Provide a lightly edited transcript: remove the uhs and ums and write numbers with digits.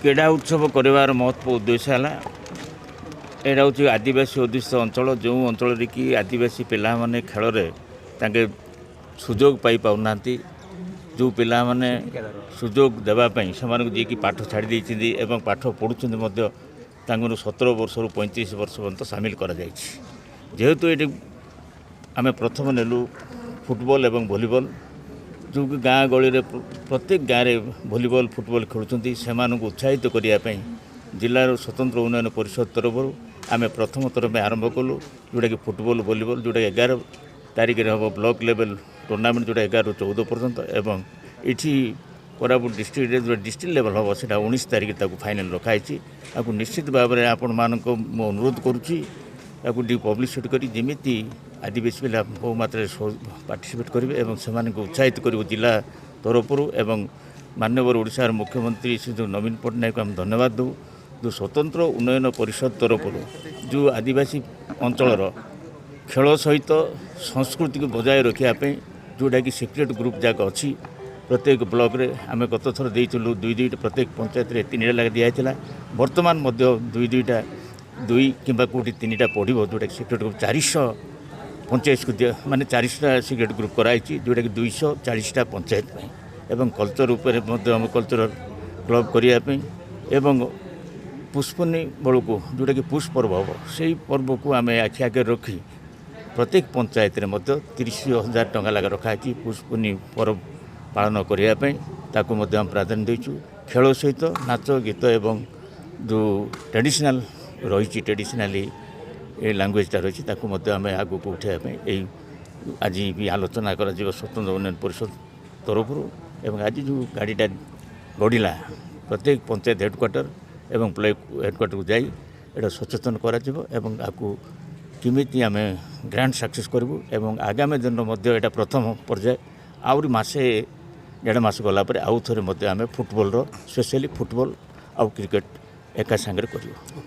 କ୍ରୀଡ଼ା ଉତ୍ସବ କରିବାର ମହତ୍ଵ ଉଦ୍ଦେଶ୍ୟ ହେଲା, ଏଇଟା ହେଉଛି ଆଦିବାସୀ ଅଧ୍ୟୁଷିତ ଅଞ୍ଚଳ, ଯେଉଁ ଅଞ୍ଚଳରେ କି ଆଦିବାସୀ ପିଲାମାନେ ଖେଳରେ ତାଙ୍କେ ସୁଯୋଗ ପାଇପାରୁନାହାନ୍ତି। ଯେଉଁ ପିଲାମାନେ ସୁଯୋଗ ଦେବା ପାଇଁ ସେମାନଙ୍କୁ ଯିଏକି ପାଠ ଛାଡ଼ି ଦେଇଛନ୍ତି ଏବଂ ପାଠ ପଢ଼ୁଛନ୍ତି ମଧ୍ୟ, ତାଙ୍କୁ 17 ବର୍ଷରୁ 35 ବର୍ଷ ପର୍ଯ୍ୟନ୍ତ ସାମିଲ କରାଯାଇଛି। ଯେହେତୁ ଏଠି ଆମେ ପ୍ରଥମ ନେଲୁ ଫୁଟବଲ ଏବଂ ଭଲିବଲ, ଯେଉଁକି ଗାଁ ଗହଳିରେ ପ୍ରତ୍ୟେକ ଗାଁରେ ଭଲିବଲ, ଫୁଟବଲ ଖେଳୁଛନ୍ତି, ସେମାନଙ୍କୁ ଉତ୍ସାହିତ କରିବା ପାଇଁ ଜିଲ୍ଲାର ସ୍ୱତନ୍ତ୍ର ଉନ୍ନୟନ ପରିଷଦ ତରଫରୁ ଆମେ ପ୍ରଥମ ଥର ପାଇଁ ଆରମ୍ଭ କଲୁ, ଯେଉଁଟାକି ଫୁଟବଲ, ଭଲିବଲ, ଯେଉଁଟାକି 11 ତାରିଖରେ ହେବ ବ୍ଲକ ଲେଭେଲ ଟୁର୍ଣ୍ଣାମେଣ୍ଟ, ଯେଉଁଟା 11ରୁ 14 ପର୍ଯ୍ୟନ୍ତ। ଏବଂ ଏଠି କୋରାପୁଟ ଡିଷ୍ଟ୍ରିକ୍ଟରେ ଯେଉଁଟା ଡିଷ୍ଟ୍ରିକ୍ଟ ଲେଭେଲ ହେବ, ସେଇଟା 19 ତାରିଖ ତାକୁ ଫାଇନାଲ୍ ରଖାହେଇଛି। ତାକୁ ନିଶ୍ଚିତ ଭାବରେ ଆପଣମାନଙ୍କୁ ମୁଁ ଅନୁରୋଧ କରୁଛି, ତାକୁ ଟିକେ ପବ୍ଲିସିଟି କରି ଯେମିତି ଆଦିବାସୀ ପିଲା ବହୁ ମାତ୍ରାରେ ପାର୍ଟିସିପେଟ୍ କରିବେ ଏବଂ ସେମାନଙ୍କୁ ଉତ୍ସାହିତ କରିବୁ ଜିଲ୍ଲା ତରଫରୁ। ଏବଂ ମାନ୍ୟବର ଓଡ଼ିଶାର ମୁଖ୍ୟମନ୍ତ୍ରୀ ଶ୍ରୀ ନବୀନ ପଟ୍ଟନାୟକକୁ ଆମେ ଧନ୍ୟବାଦ ଦେବୁ, ଯେଉଁ ସ୍ୱତନ୍ତ୍ର ଉନ୍ନୟନ ପରିଷଦ ତରଫରୁ ଯେଉଁ ଆଦିବାସୀ ଅଞ୍ଚଳର ଖେଳ ସହିତ ସଂସ୍କୃତିକୁ ବଜାୟ ରଖିବା ପାଇଁ ଯେଉଁଟାକି ସିକ୍ରେଟ୍ ଗ୍ରୁପ୍ ଯାକ ଅଛି ପ୍ରତ୍ୟେକ ବ୍ଲକରେ। ଆମେ ଗତ ଥର ଦେଇଥିଲୁ ଦୁଇ ଦୁଇଟା, ପ୍ରତ୍ୟେକ ପଞ୍ଚାୟତରେ ତିନିଟା ଲେଖା ଦିଆହେଇଥିଲା। ବର୍ତ୍ତମାନ ମଧ୍ୟ ଦୁଇ ଦୁଇଟା, ଦୁଇ କିମ୍ବା କେଉଁଠି ତିନିଟା ପଡ଼ିବ, ଯେଉଁଟାକି ସିକ୍ରେଟ୍ ଗ୍ରୁପ୍ 400 ପଞ୍ଚାୟତକୁ ଦିଆ, ମାନେ 400ଟା ସିକ୍ରେଟ୍ ଗ୍ରୁପ୍ କରାହେଇଛି, ଯେଉଁଟାକି 240ଟା ପଞ୍ଚାୟତ ପାଇଁ। ଏବଂ କଲଚର୍ ଉପରେ ମଧ୍ୟ ଆମେ କଲଚରାଲ୍ କ୍ଲବ୍ କରିବା ପାଇଁ ଏବଂ ପୁଷ୍ପନି ବେଳକୁ ଯେଉଁଟାକି ପୁଷ ପର୍ବ ହେବ, ସେଇ ପର୍ବକୁ ଆମେ ଆଖି ଆଗରେ ରଖି ପ୍ରତ୍ୟେକ ପଞ୍ଚାୟତରେ ମଧ୍ୟ 30,000 ଟଙ୍କା ଲେଖା ରଖାହେଇଛି ପୁଷ୍ପନି ପର୍ବ ପାଳନ କରିବା ପାଇଁ। ତାକୁ ମଧ୍ୟ ଆମେ ପ୍ରାଧାନ୍ୟ ଦେଇଛୁ। ଖେଳ ସହିତ ନାଚ ଗୀତ ଏବଂ ଯେଉଁ ଟ୍ରାଡ଼ିସନାଲ୍ ରହିଛି, ଟ୍ରାଡ଼ିସନାଲି ଏ ଲାଙ୍ଗୁଏଜଟା ରହିଛି, ତାକୁ ମଧ୍ୟ ଆମେ ଆଗକୁ ଉଠାଇବା ପାଇଁ ଏଇ ଆଜି ବି ଆଲୋଚନା କରାଯିବ ସ୍ୱତନ୍ତ୍ର ଉନ୍ନୟନ ପରିଷଦ ତରଫରୁ। ଏବଂ ଆଜି ଯେଉଁ ଗାଡ଼ିଟା ଗଡ଼ିଲା, ପ୍ରତ୍ୟେକ ପଞ୍ଚାୟତ ହେଡ଼କ୍ୱାର୍ଟର ଏବଂ ବ୍ଲକ ହେଡ଼କ୍ୱାର୍ଟରକୁ ଯାଇ ଏଇଟା ସଚେତନ କରାଯିବ ଏବଂ ଆକୁ କେମିତି ଆମେ ଗ୍ରାଣ୍ଡ ସକ୍ସେସ୍ କରିବୁ। ଏବଂ ଆଗାମୀ ଦିନ ମଧ୍ୟ ଏଇଟା ପ୍ରଥମ ପର୍ଯ୍ୟାୟ, ଆହୁରି ମାସେ ଦେଢ଼ ମାସ ଗଲା ପରେ ଆଉ ଥରେ ମଧ୍ୟ ଆମେ ଫୁଟବଲର, ସ୍ପେଶିଆଲି ଫୁଟବଲ ଆଉ କ୍ରିକେଟ ଏକା ସାଙ୍ଗରେ କରିବୁ।